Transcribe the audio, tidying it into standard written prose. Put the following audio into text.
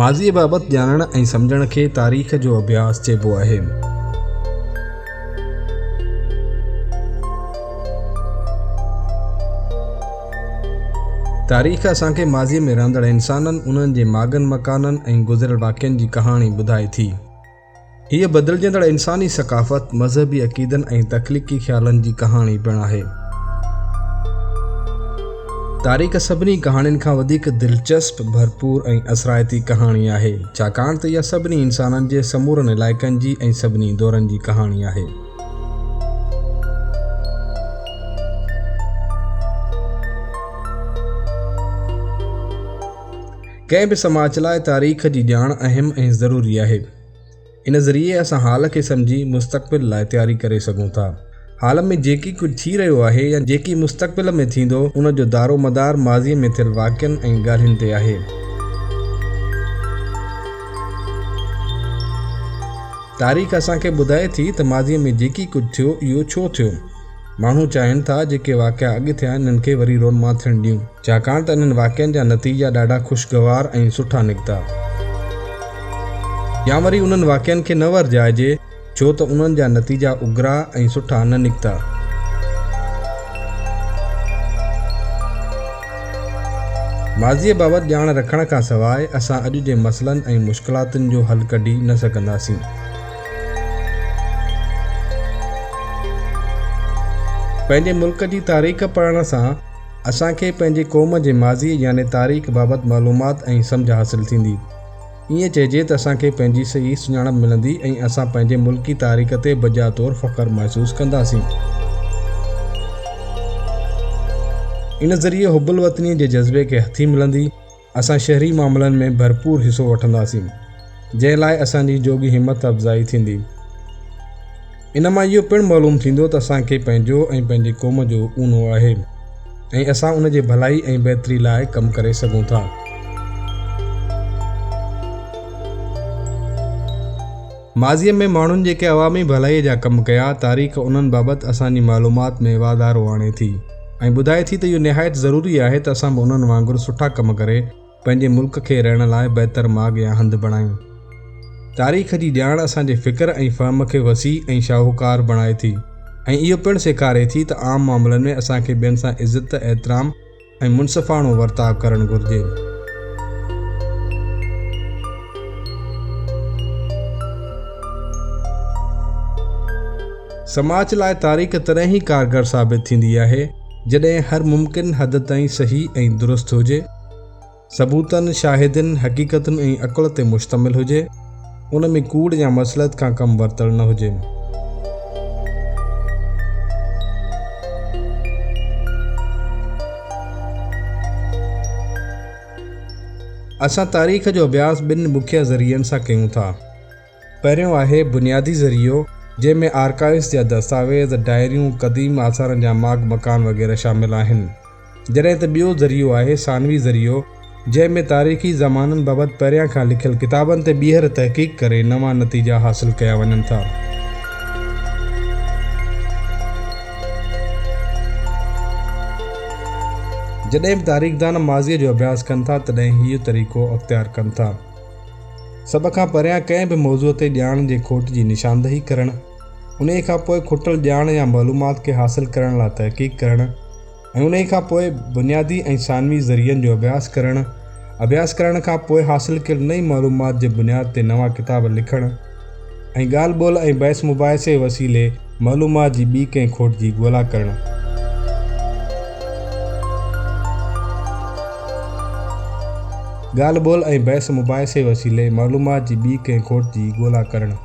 ماضيء بابت ڄاڻڻ ۽ سمجهڻ کي تاريخ جو اڀياس چئبو آهي. تاريخ اسان کي ماضيء ۾ رهندڙ انسانن، انهن جي ماڳن مڪانن ۽ گذريل واقعن جي ڪهاڻي ٻڌائي ٿي. هيء بدلجندڙ انساني ثقافت، مذهبي عقيدن ۽ تخليقي خيالن جي ڪهاڻي پڻ آهي. تاريخ سڀني ڪهاڻين کان وڌيڪ دلچسپ، ڀرپور ۽ اثرائتي ڪهاڻي آهي، ڇاڪاڻ ته اها سڀني انسانن جي سمورن علائقن جي ۽ سڀني دورن جي ڪهاڻي آهي. ڪنهن به سماج لاء تاريخ جي ڄاڻ اهم ۽ ضروري آهي. ان ذريعي اسان حال کي سمجهي مستقبل لاء تياري ڪري سگهون ٿا. حال ۾ جيڪي ڪجهه ٿي رهيو آهي يا جيڪي مستقبل ۾ ٿيندو، ان جو دارومدار ماضيء ۾ ٿيل واقعن ۽ ڳالهين تي آهي. تاريخ اسان کي ٻڌائي ٿي ته ماضيء ۾ جيڪي ڪجهه ٿيو، اهو ڇو ٿيو. ماڻهو چاهين ٿا جيڪي واقعا اڳ ٿيا انهن کي وري رونما ٿيڻ ڏيون، ڇاڪاڻ ته انهن واقعن جا نتيجا ڏاڍا خوشگوار ۽ سٺا نڪتا. يا وري انهن واقعن کي نه ورجائجي ڇو ته انهن جا نتيجا اگرا ۽ سٺا نه نڪتا. ماضيء بابت ڄاڻ رکڻ کان سواء اسان اڄ جي مسئلن ۽ مشڪلاتن جو حل ڪڍي نه سگهنداسين. پنهنجي ملڪ جي تاريخ پڙهڻ سان اسان کي پنهنجي قوم جي ماضي يعني تاريخ بابت معلومات ۽ سمجهه حاصل ٿيندي. ائين چئجي ته اسان کي پنهنجي صحيح سڃاڻپ ملندي ۽ اسان پنهنجي ملڪي تاريخ تي بجا طور فخر محسوس ڪنداسين. ان ذريعي حب الوطنيء جي جذبي کي هٿي ملندي. اسان شهري معاملن ۾ ڀرپور حصو وٺنداسين، جنهن لاء اسان جي جوڳي همت افزائي ٿيندي. ان مان اهو پڻ معلوم ٿيندو ته اسان کي پنهنجو ۽ پنهنجي قوم جو اونو آهي ۽ اسان ان جي ڀلائي ۽ بهتري لاء ڪم ڪري سگهون ٿا. ماضيء ۾ ماڻهن جيڪي عوامي ڀلائيء جا ڪم ڪيا، تاريخ انهن بابت اسان جي معلومات ۾ واڌارو آڻي ٿي. ۽ ٻڌائي ٿي ته اهو نهايت ضروري آهي ته اسان به انهن وانگر سٺا ڪم ڪري پنهنجي ملڪ کي رهڻ لاء بهتر ماڳ يا هنڌ بڻايون. تاريخ جي ڄاڻ اسان جي فڪر ۽ فهم کي وسيع ۽ شاهوڪار بڻائي ٿي ۽ اهو پڻ سيکاري ٿي ته عام معاملن ۾ اسان کي ٻين سان عزت، احترام ۽ منصفاڻو ورتاء ڪرڻ گهرجي. سماج لاء تاريخ تڏهن ئي ڪارگر ثابت ٿيندي آهي، جڏهن هر ممڪن حد تائين صحيح ۽ درست هجي، ثبوتن، شاهدين، حقيقتن ۽ عقل تي مشتمل هجي، ان ۾ ڪوڙ يا مصلحت کان ڪم ورتل نه هجي. اسان تاريخ جو اڀياس ٻن مکيه ذريعن سان ڪيون ٿا. پهريون آهي بنيادي ذريعو، جنهن ۾ آرڪائيوز جا دستاويز، ڊائريون، قديم آثارن جا ماڳ مڪان وغيره شامل آهن. جڏهن ته ٻيو ذريعو آهي ثانوي ذريعو، جنهن ۾ تاريخي زمانن بابت پهريان کان لکيل ڪتابن تي ٻيهر تحقيق ڪري نوان نتيجا حاصل ڪيا وڃن ٿا. جڏهن به تاريخدان ماضيء جو اڀياس ڪن ٿا، تڏهن هيء طريقو اختيار ڪن ٿا. سڀ کان پهريان ڪنهن به موضوع تي ڄاڻ جي کوٽ جي نشاندهي ڪرڻ، انهيء کان پوء کٽل ڄاڻ يا معلومات کي حاصل ڪرڻ لاء تحقيق ڪرڻ ۽ انهيء کان پوء بنيادي ۽ ثانوي ذريعن جو اڀياس ڪرڻ، اڀياس ڪرڻ کان پوء حاصل ڪيل نئين معلومات جي بنياد تي نوان ڪتاب لکڻ ۽ ڳالهه ٻولهه ۽ بحث مباحثي وسيلي معلومات جي ٻي ڪنهن کوٽ جي ڳولا ڪرڻ. ڳالهه ٻولهه ۽ بحث مباحثي وسيلي معلومات جي ٻي ڪنهن کوٽ جي ڳولا ڪرڻ.